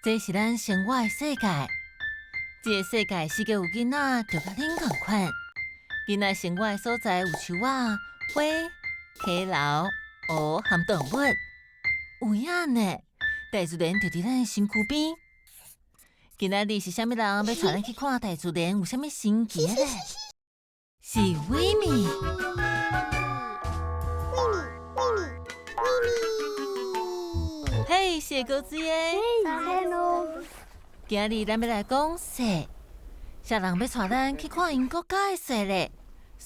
這是咱生活的世界。這个世界四界有囡仔，就佮恁仝款。囡仔生活的所在有樹仔、花、溪流、湖和動物。有影呢，大自然就佇咱的身軀邊。今仔日是啥物人欲帶咱去看大自然有啥物神奇的咧？是維米。維米，維米，維米。嘿，謝高子耶。 Hello。今日咱欲來講雪，啥人欲帶咱去看𪜶國家的雪咧？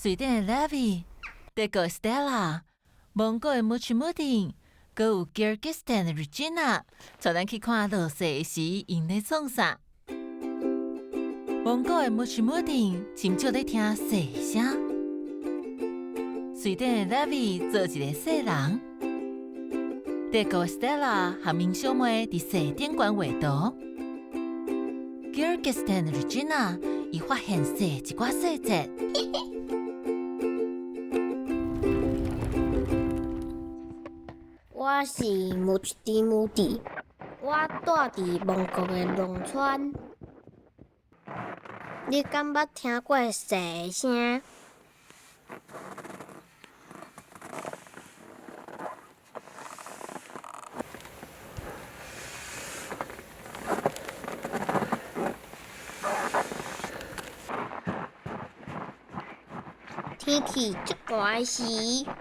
瑞典的 Levi，德國的 Stella，蒙古的木奇木丁，閣有吉爾吉斯坦的 Regina，帶咱去看落雪時𪜶咧創啥？蒙古的木奇木丁真少咧聽雪聲。瑞典的 Levi 做一個雪人，德國的 Stella 和𪜶小妹佇雪頂懸畫圖。吉爾吉斯坦的 Regina 伊發現雪一寡細節。我是木奇木蒂，我住佇蒙古的農村。你敢捌聽過雪聲？天氣足寒時，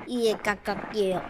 伊會嘎嘎叫。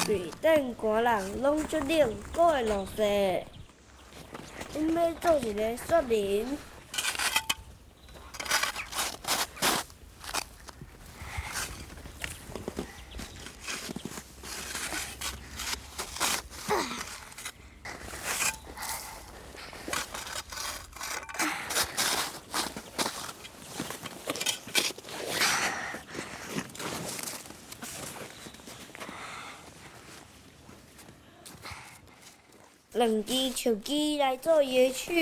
瑞典寒人攏足冷，閣會落雪。阮欲做一个雪人。兩支樹枝來做伊的手。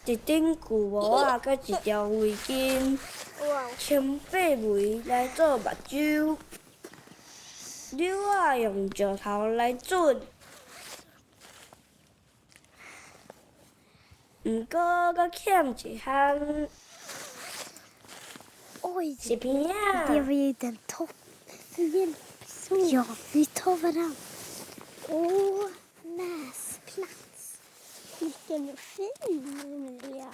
一頂舊帽仔，佮一條圍巾，穿白眉來做目睭，搝仔用石頭來準，毋過閣欠一項，是鼻仔。 Vilken fin Emilia!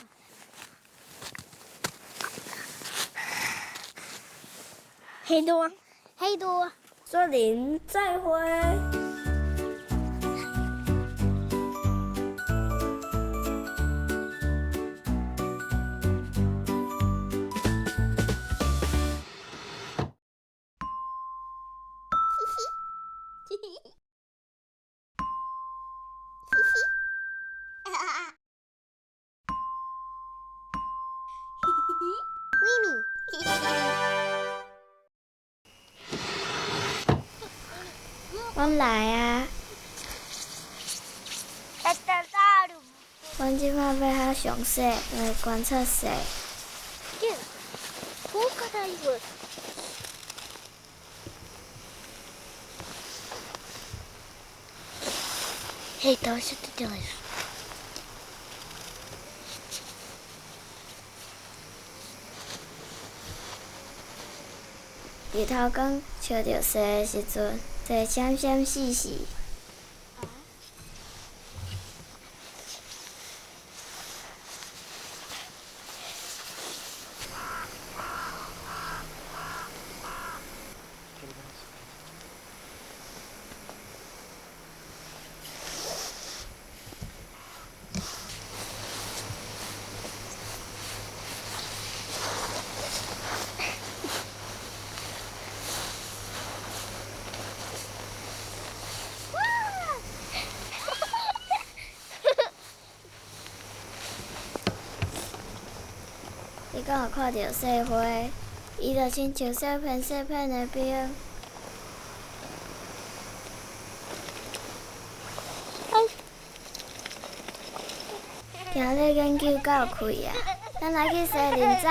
Hej då! Hej då! 雪人再會。咱來啊！阮這擺欲較詳細來觀察雪。 Hey, давай, что ты делаешь? 日頭光照著雪的時陣，雪閃閃爍爍。你敢有看著雪花？伊就親像細片細片的冰。今日研究夠開啊！咱來去西林走。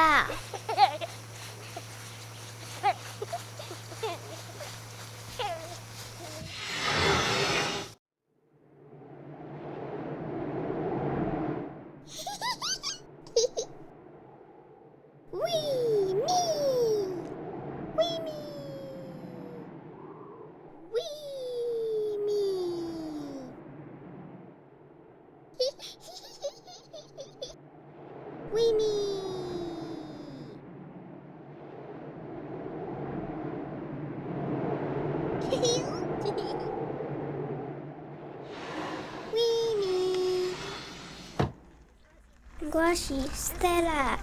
我是 Stella，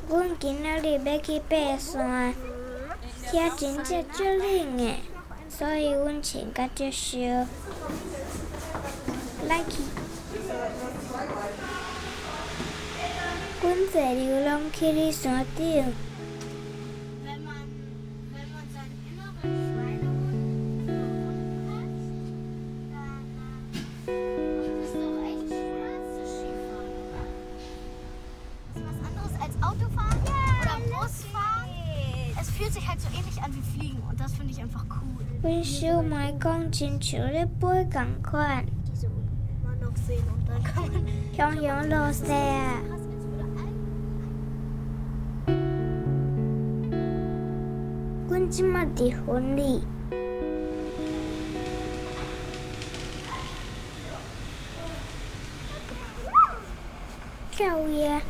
阮今仔日欲去爬山，遐真正足冷的，所以阮穿甲足燒。來去，阮坐溜廊去哩山頂。阮小妹講，親像咧飛仝款。雄雄落雪啊！阮這馬佇園裡。跳躍。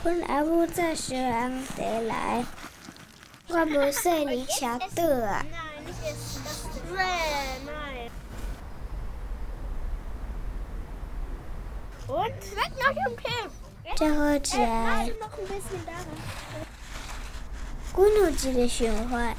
阮阿母載燒紅茶來，我無說離車倒啊。真好食。阮有一个想法。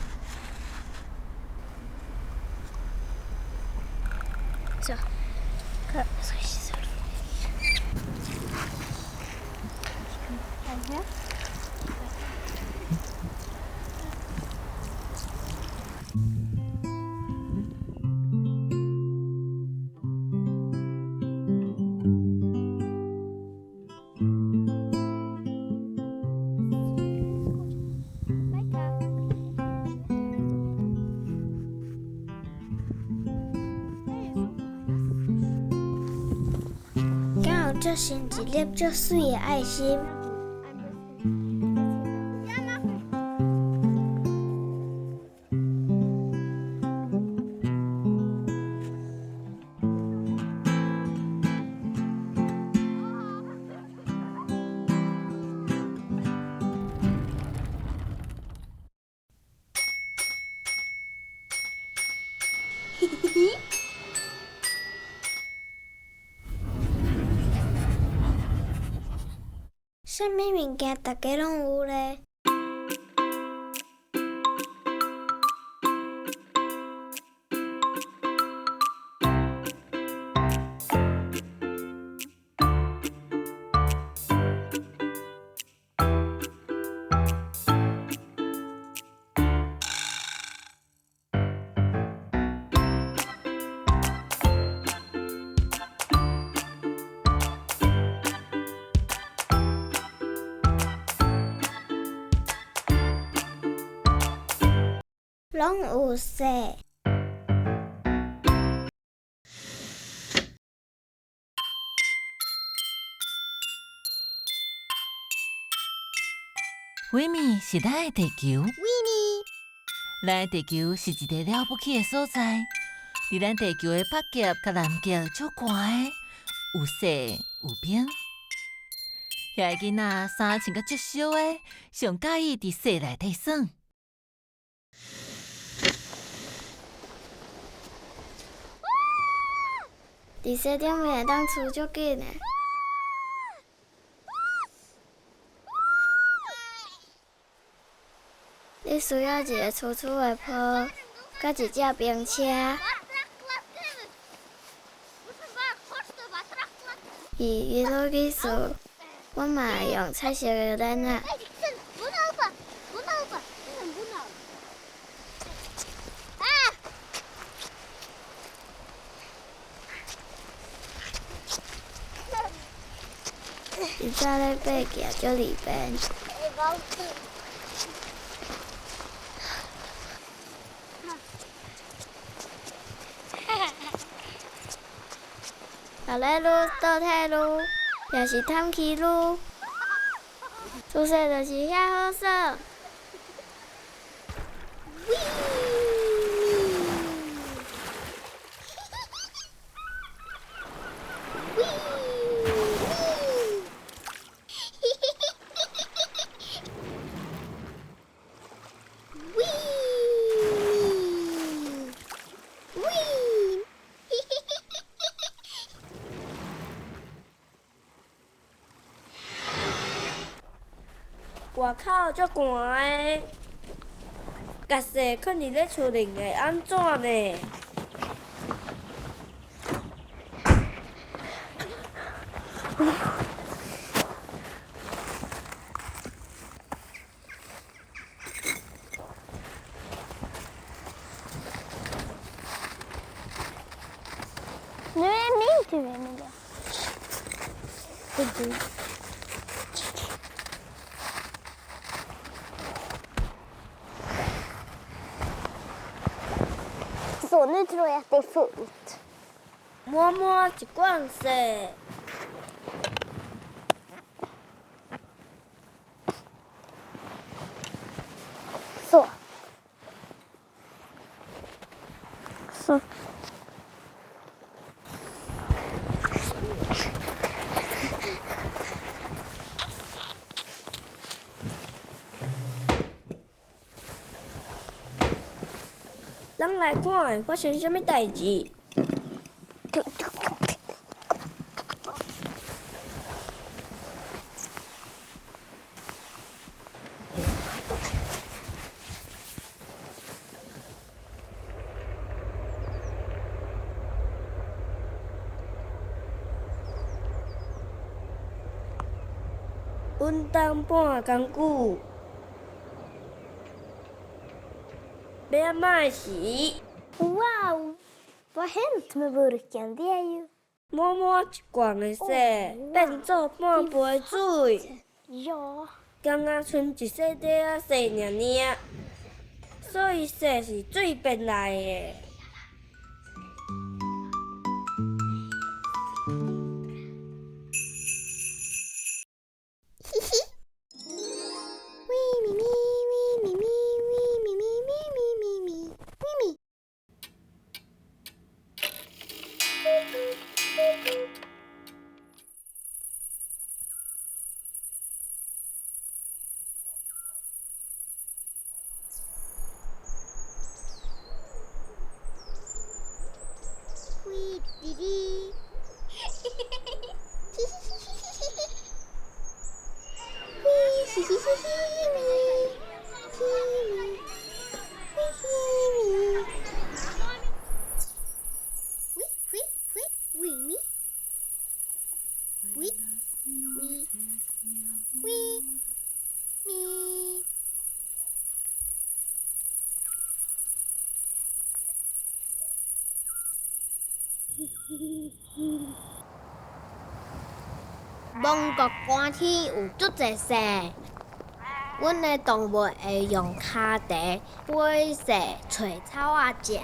敢有足深一粒足媠的愛心？啥物物件大家攏有咧？攏有雪。维密是咱的地球。维密，咱的地球是一个了不起的所在。佇咱地球的北极佮南极足寒的，有雪有冰。遐个囡仔衫穿甲足俗的，上佮意佇雪内底耍。佇雪顶面会当跙足緊的。你需要一个粗粗的坡，佮一隻冰車。伊落去跙，阮嘛會用彩色的鏈仔。伊早咧爬行足利便。落咧愈倒退愈，也是探起愈，自细就是遐好耍。外口足寒的，共雪囥佇咧厝裡會按怎呢？ Nu är min tur, Emilia. Så, nu tror jag att det är fullt. 滿滿一罐雪。 Så. Så. 咱來看會發生啥物代誌。阮等半工久，欲按怎时？ Wow! Vad hänt med burken? Det är ju... 滿滿一罐的雪變做半杯水， Ja. 敢若賰一細塊仔雪爾爾，所以雪是水變來的。咪咪咪咪咪咪咪咪咪咪咪咪咪。滴滴。嘻嘻嘻嘻咪，嘻咪，嘻咪，喂喂喂喂咪，喂喂喂咪。蒙古寒天有足濟雪，阮的動物會用跤蹄爬雪揣草仔食。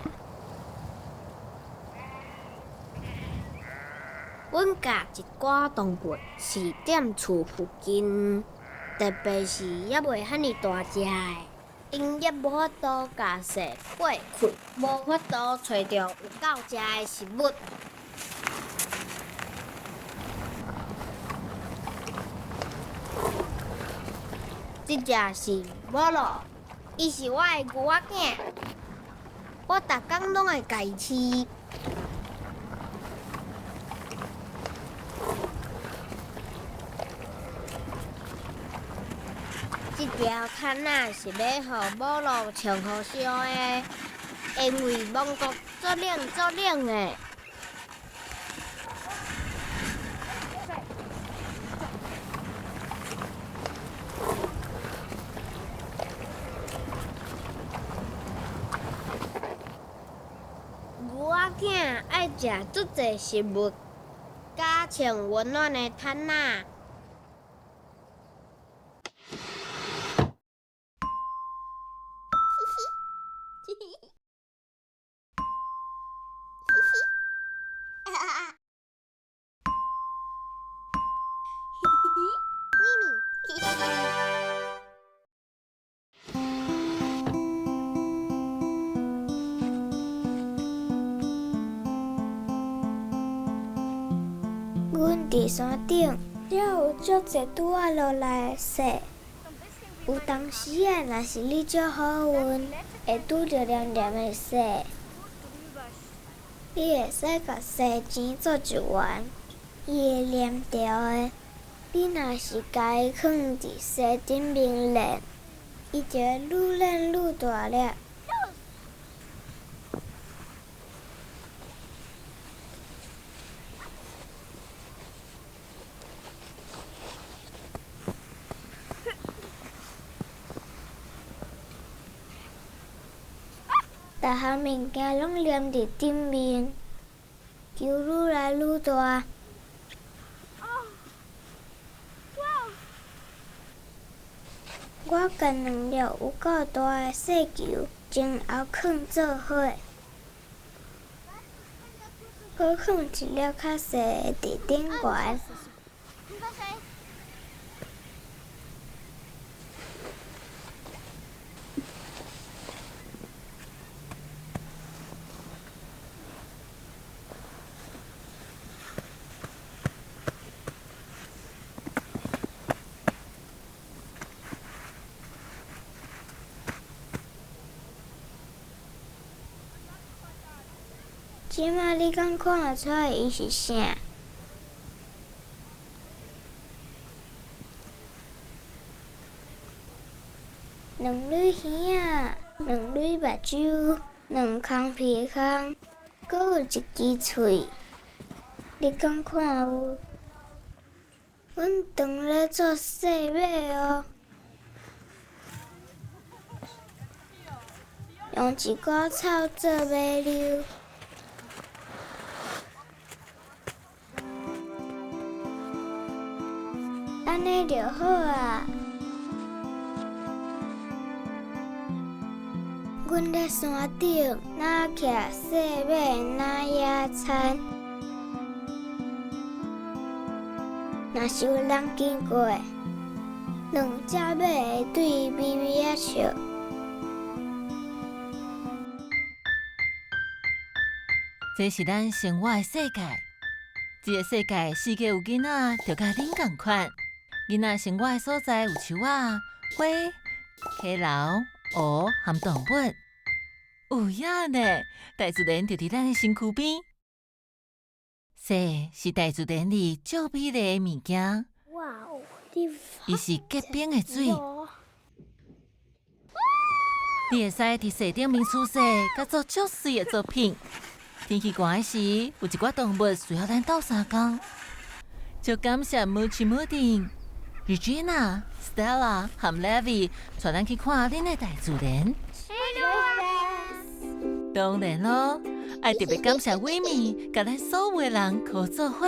阮教一寡動物飼踮厝附近，特別是猶未遐爾大隻的，𪜶猶無法度共雪爬開，無法度揣著有夠食的食物。這隻是摩洛，伊是我的牛仔囝，我逐工攏會共伊飼。這條毯仔是欲予摩洛穿予燒的，因為蒙古足冷足冷的。牛仔囝愛食足濟食物，佮穿溫暖的毯仔。阮佇山頂，遮有足濟拄仔落來的雪。有當時仔，若是你足好運，會拄著黏黏的雪。你會使共雪錢做一圓，伊會黏著的。你若是共伊囥佇雪頂面練，伊就會愈練愈大粒。逐項物件攏黏佇頂面，球愈來愈大。我共兩粒有夠大的雪球前後囥做伙，閣囥一粒較細的佇頂懸。這馬你敢看會出來伊是啥？兩蕊耳仔，兩蕊目睭，兩空鼻孔，閣有一支喙。你敢看有？阮當咧做雪馬哦，用一寡草做馬騮。按呢就好啊！阮咧山頂，若騎雪馬，若野餐。若是有人經過，兩隻馬會對伊微微仔笑。這是咱生活的世界。這个世界四界有囡仔，就佮恁仝款。囡仔生活的所在有樹仔、花、溪流、湖和動物。有影呢，大自然就佇咱的身軀邊。雪是大自然裡足美麗的物件。伊是結冰的水。你會使佇雪頂面出雪，佮做足媠的作品。天氣寒的時，有一寡動物需要咱鬥相共。就感謝母親母丁、Regina、Stella 和 Levi 帶咱去看恁的大自然。當然咯，愛特別感謝維米，共咱所有的人靠做伙。